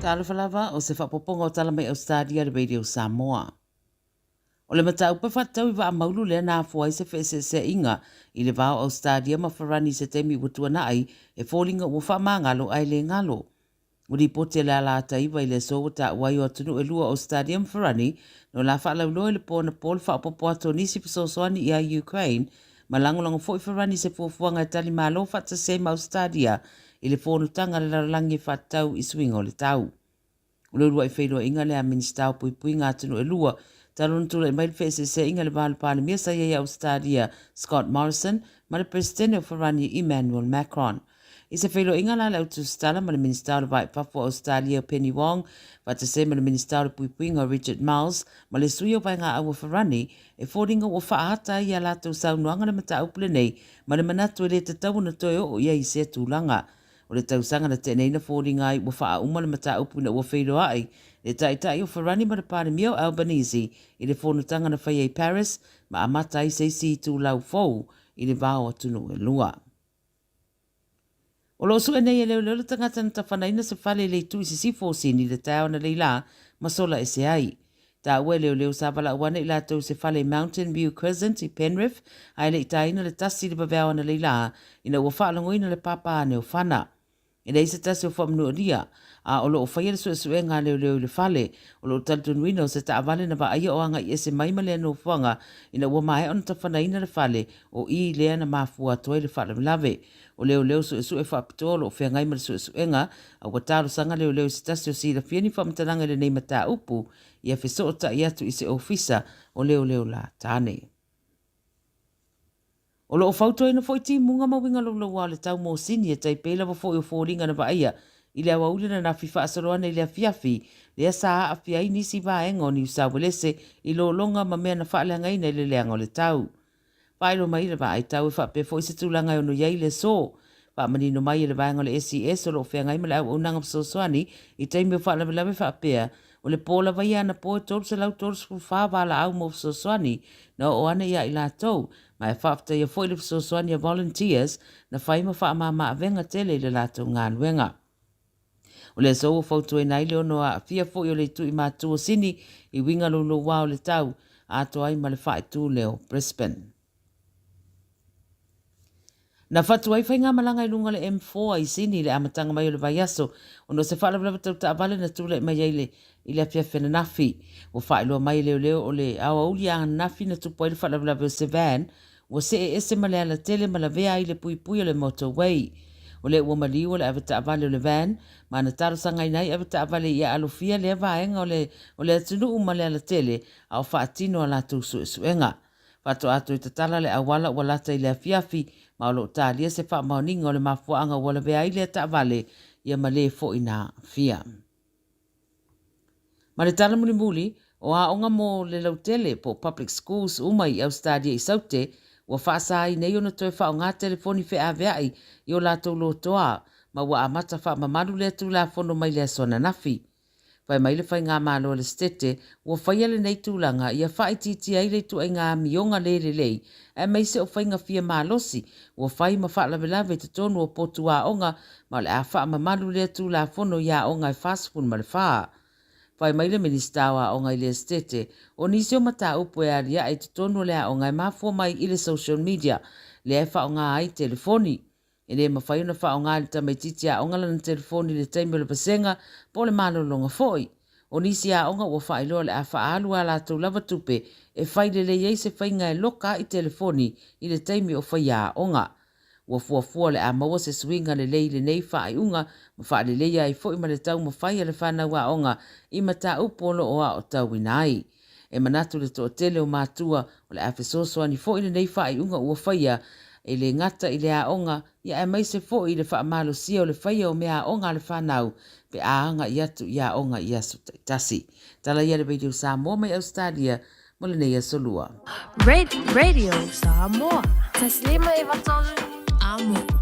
Talofa lava, o se faaopoopoga o tala mai Ausetalia le Radio Samoa. O le mataupu e faatatau i vaa maulu lea na afua ai se feeseeseaiga i le va o Ausetalia ma Farani i se taimi ua tuanai, e foliga ua faamagalo ae le galo. Ua lipoti e le Alaata 9 i le aso ua taua ai o atunuu e lua o Ausetalia ma Farani no la faalauiloa i le po anapo le faaopoopo atu o nisi fesoasoani ia Ukraine ma lagolago foi Farani i se fuafuaga e tali malo faatasi ai ma Ausetalia i le fonotaga a le lalolagi e faatatau i suiga o le tau. O le uluai feiloaiga lea a Minisita o Puipuiga a atunuu e lua talu ona tulai mai le feeseeseaiga i le va o le Palemia sa i ai i Ausetalia Scott Morrison ma le Peresetene o Farani Emmanuel Macron. I se feiloaiga la a le Au Tusitala ma le Minisita o le Va i Fafo o Ausetalia o Penny Wong faatasi ai ma le Minisita o le Puipuiga o Richard Marles ma le Sui o Vaega Aua Farani e foliga ua faaata ai i a latou saunoaga le mataupu lenei ma le manatu e le tatau ona toe oo i ai i sea tulaga. O le tausaga na tea nei na foliga ai ua faauma le mataupu ina ua feiloai le Taitai o Farani ma le Palemia o Albanese i le fonotaga na faia i Paris ma amata ai se isi itulau fou i le va o atunuu e lua. O lo o sue nei e leoleo le tagata na tafanaina se fale i le itu i sisifo o Sini i le taeao analeila ma sola ese ai. Taua e leoleo sa valaau ane i latou i se fale i Mountain View Crescent i Penrith ae le i taina le tasi i le vaveao analeila ina ua faalogoina le pāpā ane o fana. E leai se tasi o faamanualia, a o lo o faia le suesuega a leoleo i le fale. O lo o talitonuina o se taavale na vaaia o agai ese mai ma lea nofoaga ina ua maea ona tafanaina le fale, o i lea na mafua atu ai le faalavelave. O leoleo suesue faapitoa o lo o feagai ma le suesuega, a ua talosaga leoleo i se tasi o silafia ni faamatalaga i lenei mataupu ia fesootai atu i se ofisa o leoleo la tane. O lo o fautuaina foi timuga ma uiga louloua o le tau mosini e tai pei lava foi o foliga na vaaia i le aoauli ananafi faasolo ana i le afiafi lea sa aafia ai nisi vaega o Niu Sauelese i lologa ma mea na faaleagaina i le leaga o le tau. Faailoa mai le vaai tau e faapea foi se tulaga e ono i ai le aso. Faamanino mai e le vaega o le SES o lo o feagai ma le auaunaga fesoasoani i taimi o faalavelave faapea, o le po lava ia anapo e 334 valaau mo fesoasoani na oo ane ia i latou, ma e faafetaia foi le fesoasoani a volunteers na fai ma faamama-avega tele i le latou galuega. O le aso ua fautuaina ai le ono aafia foi o le itu i Matu o Sini i uiga louloua o le tau, atoa ai ma le faaitu lea o Brisbane. Na fatu ai faigamalaga i luga o le M4 i Sini i le amataga mai o le vaiaso ona o se faalavelave tau taavale na tulai mai ai le i le afiafi ananafi. Ua faailoa mai e leoleo o le aoauli ananafi na tupu ai le faalavelave o se van ua see ese ma le alatele ma lavea ai le puipui o le motorway. O lea ua maliu o le avetaavale o le van ma na talosagaina ai avetaavale ia alofia lea vaega o le o le atunuu ma le alatele a o faatino a latou suesuega. Faatoa toe tatala le auala ua lata i le afiafi ma o lo o talia se faamaoniga o le mafuaaga ua lavea ai lea taavale ia ma le foi na aafia. Ma le tala mulimuli, o aoga mo le lautele po o public schools uma i Ausetalia i Saute, ua faasa ai nei ona toe faaaoga telefoni feaveai i o latou lotoa, ma ua amata faamamalu lea Tulafono mai le aso ananafi. Fai mai le Faigamalo a le Setete, ua faia lenei tulaga ia faaitiitia ai le ituaiga amioga le lelei aemaise o faiga fia malosi ua fai ma faalavelave i totonu o potu aoga ma o le a faamamalu lea Tulafono i aoga e 44. Fai mai le Minisita o Aoga i le Esetete, o nisi o mataupu e aliae i totonu o le aoga e mafua mai i le social media lea e faaaoga ai telefoni. E le mafai ona faaaoga e le tamaitiiti aoga lana telefoni i le taimi o le vasega po o le malologa foi. O nisi aoga ua faailoa o le a faaalu a latou lava tupe e fai lelei ai se faiga e loka ai telefoni i le taimi o faia aoga. Ua fuafua o le a maua se suiga lelei i lenei faaiuga ma faaleleia ai foi ma le taumafai a le fanau aoga i mataupu o lo o aotauina ai. E manatu le toatele o matua o le a fesoasoani foi lenei faaiuga ua faia e le gata i le aoga ia aemaise foi i le faamalosia o le faia o meaaoga a le fanau pe a agai atu i aoga i aso taitasi. Tala ia le Radio Samoa mai Ausetalia mo lenei aso Lua. Radio Samoa. 1593 Amo.